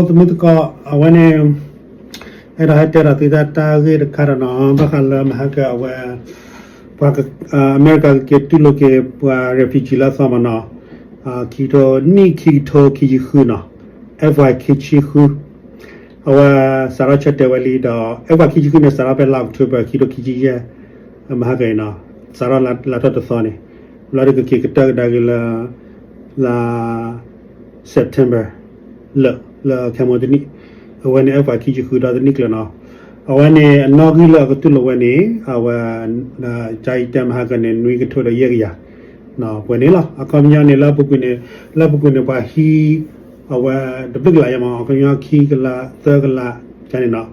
သမုသကိး အဝဲန့ၣ် အဲၣ်ဒိးဟဲတဲဒီးသုတၢ်တၢ်ဂ့ၢ်တခါဒီးနီၤ ဘၣ်ဃးလၢမဟါကအဝဲ ပှၤ အမဲရကၤကက့ၤတူၢ်လိာ်က့ၤပှၤ refugee လၢအသီမးနီၤ ခံကထိနံၣ်ခံကထိခံဆံဃုနီၤ FY ခံဆံဃု အဝဲစးထီၣ်ဆၢတဲာ်ဝဲလံဒီး FY ခံဆံဃုန့ၣ် စးထီၣ်ဖဲလါ October ခံကထိခံဆံယဲၢ် မဟါကအံၤနီၤ စးထီၣ်လါထီၣ်တသီန့ၣ် ဘျီဒုးကက့ၤကတၢၢ်ကဒါက့ၤလၢ လါ September လၢ လၢခဲမိၢ်တနံၣ် အဝဲန့ၣ် FY ခံဆံဃုဒီတနံၣ်ကျၢၤနီၤ အဝဲန့ၣ်အနီၣ်ဂံၢ်လၢအကတူၢ်လိာ်ဝဲန့ၣ် အဝဲ ကၠါအံၤတဲမဟါကန့ၣ် နွံကထိဒီးယဲၢ်ကယၤ ပှဲၤန့ၣ်လီၤ အခီပညီန့ၣ် လၢအပူၤကွံာ်န့ၣ် လၢအပူၤကွံာ်န့ၣ် ပှၤဟံး အဝဲတဘျုးကလးယဲမး အခီပညီခံကလးသၢကလး ကန့ၣ်နီၤ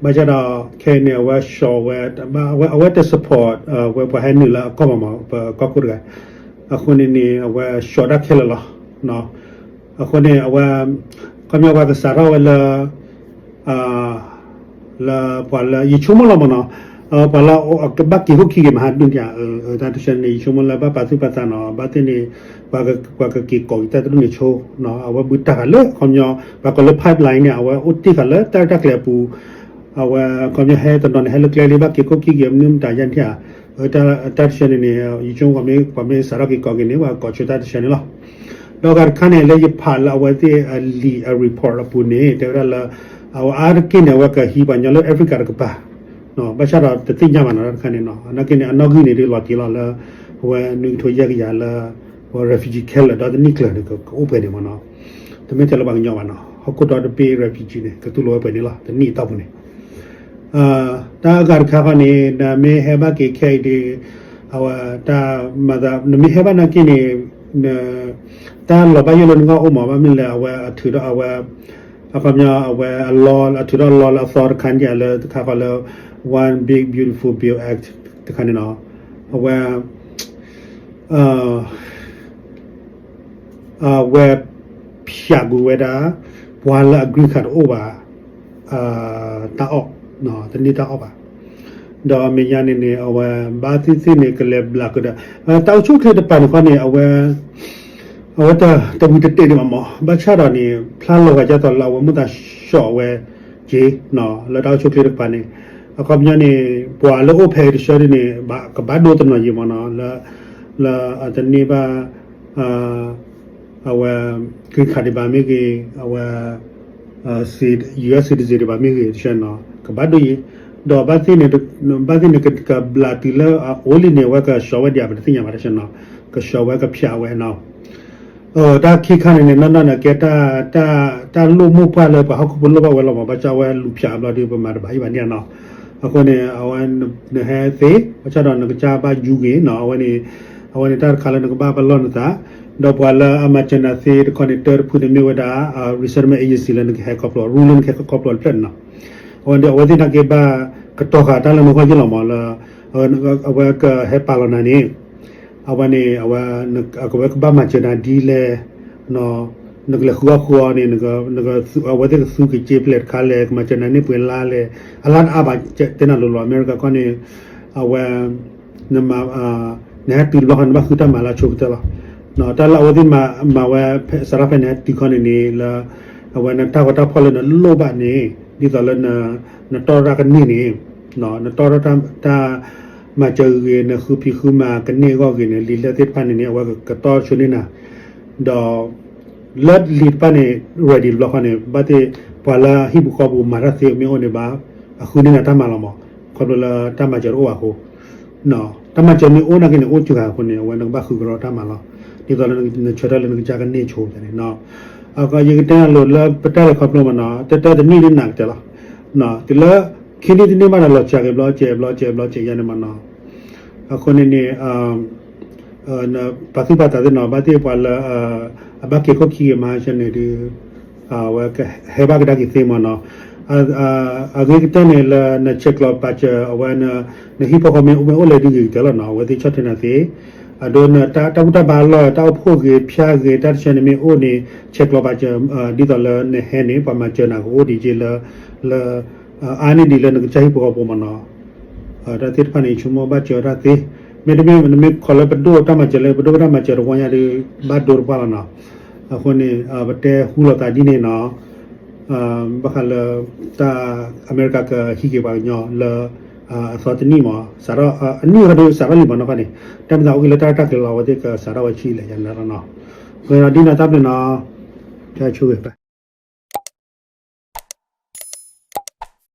ဘၣ်ဆၣ်ဒီးခဲအံၤန့ၣ် အဝဲဆှီဝဲ အဝဲတ support ဝဲပှၤဟဲနုာ်လၢအကီၢ်ဘၣ်မး ပကီၢ်ခိၣ်တဂၤ အဃိန့ၣ်န့ၣ် အဝဲဆှီတၢ်ခဲလၢာ်လီၤ အဃိန့ၣ် အဝဲ ခီပညီပှၤကစးထီၣ်ဝဲလၢ လၢပှၤလၢယဆိကမိၣ်လီၤမးနီၤ ပှၤလၢကဘၣ်က့ၤခိၣ်ခံက့ၤမဟါဒုၣ်န့ၣ် တၢ်တဆၢန့ၣ် ယဆိကမိၣ်လၢဘၣ်ပာ်သူၣ်ပာ်သးနီၤ ဘၣ်သ့ၣ်န့ၣ် ပှၤကက့ၤကိးက့ၤတၢ်တဒူၣ်န့ၣ်ဆိ အဝဲဘုတၢ်ဃာ်လၢ ခီပညီ ပှၤကိးလၢ pipeline န့ၣ် အဝဲအိၣ်တ့ၢ်ဃာ်လၢတၢ်ရဲၣ်တၢ်ကျဲၤအပူၤ အဝဲခီပညီဟဲတနီၤန့ၣ် ဟဲလၢကျဲလံ ဘၣ်က့ၤခိၣ်ခံက့ၤ မနုၤမတၤယါန့ၣ်ဧါ တၢ်တဆၢန့ၣ်န့ၣ် ယဆိကမိၣ် ပှၤမ့ၢ်စးထီၣ်က့ၤကိးက့ၤန့ၣ် ပှၤကိးဆိတၢ်တဆၢန့ၣ်လီၤ ဒီးအဂၤတခါန့ၣ် လၢယဖးလၢအဝဲသ့ၣ်အလံာ်အ report အပူၤန့ၣ် တဲဝဲဒၣ်လၢ အဝဲအါတက့ၢ်န့ၣ် အဝဲကဟံးပှၤကညီလၢ Africa တကပၤ ဘၣ်ဆၣ်ဒီးတသ့ၣ်ညါဘၣ်နီၤ တၢ်တခါန့ၣ်နီၤ နာ်က့န့ၣ် အနီၣ်ဂံၢ်န့ၣ်ဒုးလီၤတံၢ်လီၤလၢ အဝဲနွံကထိယဲၢ်ကယၤလၢ အဝဲ refugee ခဲလၢာ်ဒီတနံၣ်ကျၢၤန့ၣ် ကအိၣ်ပှဲၤန့ၣ်မးနီၤ တမ့ၢ်ထဲလၢပှၤကညီဘၣ်နီၤ ဟီၣ်ခိၣ်ဒီတဘ့ၣ် refugee န့ၣ် ကတူၢ်လိာ်ဝဲပှဲၤန့ၣ်လီၤ တနံၣ်အတီၢ်ပူၤန့ၣ် တၢ်အဂၤတခါဃီန့ၣ် နမ့ၢ်ဟဲဘၣ်က့ၤခဲအံၤဒီး အဝဲတၢ်မၤသး နမ့ၢ်ဟဲဘၣ်နာ်က့န့ၣ် တၢ်လီၤဘၣ်ယိၣ်လၢနဂီၢ်အိၣ်မး ဘၣ်မနုၤလဲၣ် အဝဲအထုးထီၣ်အဝဲ အခီပညီအဝဲအလီ အထုးထီၣ်အလီလၢအသီတခါန့ၣ် လၢတခါဃီလၢ One Big Beautiful Bill Act တခါန့ၣ်နီၤ အဝဲ အဝဲဖျးကွံာ်ဝဲဒၣ် ပှၤလၢအ green card တအိၣ်ဘၣ် တၢ်အီၣ် တန့ၢ်တၢ်အီၣ်ဘၣ် ဒီးမဲာ်ညါန့ၣ်န့ၣ် အဝဲဘၣ်သ့ၣ်သ့ၣ်န့ၣ် ကလဲၤဘျးကဒီး တၢ်အိၣ်ဆူၣ်အိၣ်ချ့တကပၤန့ၣ်ဃီန့ၣ် အဝဲ အဝဲတဝံၤတတဲာ်ဒံးဘၣ်မး ဘၣ်ဆၣ်ဒီးန့ၣ် ဖျါလီၤဂာ်ဒ်သိးလၢအဝဲမိၣ်သးဆှီဝဲက့ၤ လၢတၢ်အိၣ်ဆူၣ်အိၣ်ချ့တကပၤန့ၣ် အခီပညီန့ၣ် ပှၤလၢအိၣ်ဖဲအံၤတဆၢဒ်န့ၣ် ကဘၣ်ဒိတနီၤယံာ်မးနီၤ လၢ လၢအတန့ၢ်ဘၣ် အဝဲ green card ဒံးဘၣ်မ့ၢ်ဂ့ၤ အဝဲ US citizen ဒံးဘၣ်မ့ၢ်ဂ့ၤ တဆၢနီၤ ကဘၣ်ဒိယံာ် ဒီးဘၣ်သ့ၣ်န့ၣ် ဘၣ်သ့ၣ်န့ၣ် ကဘျးတုၤလၢအအိၣ်လံန့ၣ် အဝဲကဆှီဝဲဒံး ပတသ့ၣ်ညါဘၣ်တဆၢနီၤ ကဆှီဝဲကဖျးဝဲနီၤ တၢ်ခံခါန့ၣ်န့ၣ် နီၢ်နီၢ်န့ၣ် ကဲ တၢ်လိၣ်မိၢ်ပှၢ်လၢပှၤဟီၣ်ခိၣ်ဖိလိၣ်ဘၣ်ဝဲလီၤမး ဘၣ်ဆၣ်ဝဲလူၤဖျးဘျီဒီး ပမၤတဘၣ်အံၤဘၣ်န့ၣ်နီၤ အဃိန့ၣ် အဝဲ နဟဲသ့ ဘၣ်ဆၣ်ဒီးနကစၢ်ဘၣ်ယူၤဂ့ၤနီၤ အဝဲန့ၣ် အဝဲန့ၣ်တၢ်တခါလၢနကဘၣ်ပလီၢ်နသး ဒီးပှၤလၢအမၤစၢၤနၤသ့တခီန့ၣ် တၢတဖုန့ၣ်မ့ၢ်ဝဲဒၣ် resettlement agency လၢနကဟဲခီဖျိ rule လၢနကဟဲခီဖျိတဖျၢၣ်န့ၣ်နီၤ အဝဲန့ၣ် အဝဲသ့ၣ်နာ်က့ဘၣ်ကတီၤဃာ်တၢ်လၢနဂီၢ်ယ့ၢ်လီၤမးလၢ အဝဲကဟဲပာ်လီၤနၤန့ၣ် အဝဲန့ၣ် အဝဲ အကဝဲကဘၣ်မၤစၢၤနၤဒ်လဲၣ် နကလဲၤဃုအီၣ်ဃုအီန့ၣ် အဝဲသ့ၣ်ကသူက့ၤစ့ဖျဲးတခါလဲၣ် ကမၤစၢၤနၤန့ၣ်ပှဲၤလါလဲၣ် အလါတအါဘၣ် တဲနၤလိၤလိၤ အမဲရကၤကီၢ်န့ၣ် အဝဲ နမၤ နဟဲတုၤတဘျီဃီ နဘၣ်ဃုတၢ်မၤလၢအဆိကတၢၢ်လီၤ. တၢ်လၢအဝဲသ့ၣ်မၤဝဲ စးထီၣ်ဖဲနဟဲတုၤခီန့ၣ်န့ၣ် လၢ အဝဲနတၢ်ဂီၤတၢ်ဖီၣ်လၢနလိၣ်ဘၣ်န့ၣ် ဒ်သိးလၢ နတီၢ်တၢ်ကန့ၢ်န့ၣ် နတီၢ်တၢ် တၢ်မၤစၢၤဂ့ၤ နဃုဖံးဃုမၤကန့ၢ်အဂီၢ်ဂ့ၤန့ၣ် လံာ်လဲၢ်သ့ၣ်တဖၣ်န့ၣ်န့ၣ် အဝဲကတီၢ်ဆိန့ၢ်နၤ ဒီး လၢလံာ်တဖၣ်န့ၣ် ready တဘျီဃီန့ၣ် ဘၣ်သ့ၣ် ပှၤလၢဟံၣ်ပူၤဃီပူၤမၤတၢ်သ့မ့ၢ်အိၣ်န့ၣ်ဘၣ် အဃုန့ၢ်နၤတၢ်မၤလီၤမး ခီဖျိလၢတၢ်မၤစၢၤတအိၣ်ဘၣ်အဃိ တၢ်မၤစၢၤမ့ၢ်အိၣ်နာ်က့န့ၣ် အိၣ်စှၤအဃိန့ၣ် အဝဲနကဘၣ်ဃုကရီတၢ်မၤလီၤ. ဒ်သိးလၢနဆၢထၢၣ်လၢနကစၢ်ကန့ၢ်ဆိန့ၣ် ယကတဲနၤလိၤလၢပတဲလၢခီဖျိမးနီၤ တၢတၢတနံၣ်ဒ်နၤကတဲလီၤ. တုၤလၢ ခံနံၣ်တနံၣ်ဘၣ်ဒီး လီၤစှၤက့ၤဘျီစဲး ဘျီစဲး ဘျီစဲးယါန့ၣ်မးနီၤ. အဃိန့ၣ်န့ၣ် ပာ်သူၣ်ပာ်သးသ့ၣ်နီၤ ဘၣ်သ့ၣ်ပှၤလၢ အဘၣ်က့ၤခိၣ်ခံဂ့ၤမၤစၢၤန့ၣ်ဒီး အဝဲကဟဲဘၣ်ကဒါက့ၤသ့မးနီၤ. အဂ့ၤကတၢၢ်န့ၣ်လၢနဆဲးကျိးပာ်စၢၤအဝဲ နဟံၣ်ဖိဃီဖိမ့ၢ်အိၣ်လဲၣ်ဒုးဂ့ၤကတၢၢ်လီၤနီၤ အဝဲသ့ၣ်ဆီၣ်ထွဲနၤသ့ အဒိနတၢ်ဘူၣ်တၢ်ဘါအလီၢ် တၢ်အိၣ်ဖှိၣ်ဂ့ၤ ဖၠါဂ့ၤ တၢ်တဆၢန့ၣ်မ့ၢ်အိၣ်န့ၣ် ဆဲးကျိးပာ်စၢၤ ဒ်သိးလၢနဟဲန့ၣ် ပှၤမၤစၢၤနၤကအိၣ်ဒံးက့လၢ လၢ အါန့ၢ်ဒံးလၢနကစၢ်ဟံၣ်ဖိဃီဖိမးနီၤ. တၢ်သ့ၣ်တဖၣ်န့ၣ် ယဆိကမိၣ်ဘၣ်စၢၤတၢ်သ့ မ့တမ့ၢ် နမ့ၢ်ခိးလၢပဒိၣ်တၢ်မၤစၢၤလၢ ပဒိၣ်တၢ်မၤစၢၤတဝီညါဒီး ဘၣ်ဒိတပှၢ်လီၤနီၤ. အဃိန့ၣ် ပတဲဟူလိာ်သးဒ်န့ၣ်နီၤ. ဘၣ်ဃးလၢ တၢ်အမဲရကၤကဟံးက့ၤပှၤကညီလၢ အသီတနံၣ်မး စးထီၣ် အနံၣ်ဟီဒုးစးထီၣ်လံမးနီၢ်ခီန့ၣ် တၢ်မ့ၢ်သးအိၣ်က့ၤလၢတၢ်ရဲၣ်တၢ်ကျဲၤလီၤ အဝဲသ့ၣ်ကစးထီၣ်ဝဲဆံးလဲၣ်ယၤလၢနီၤ အဃိဒ်န့ၣ်တၢ်ဘျုးနီၤ ဆိၣ်ဂ့ၤ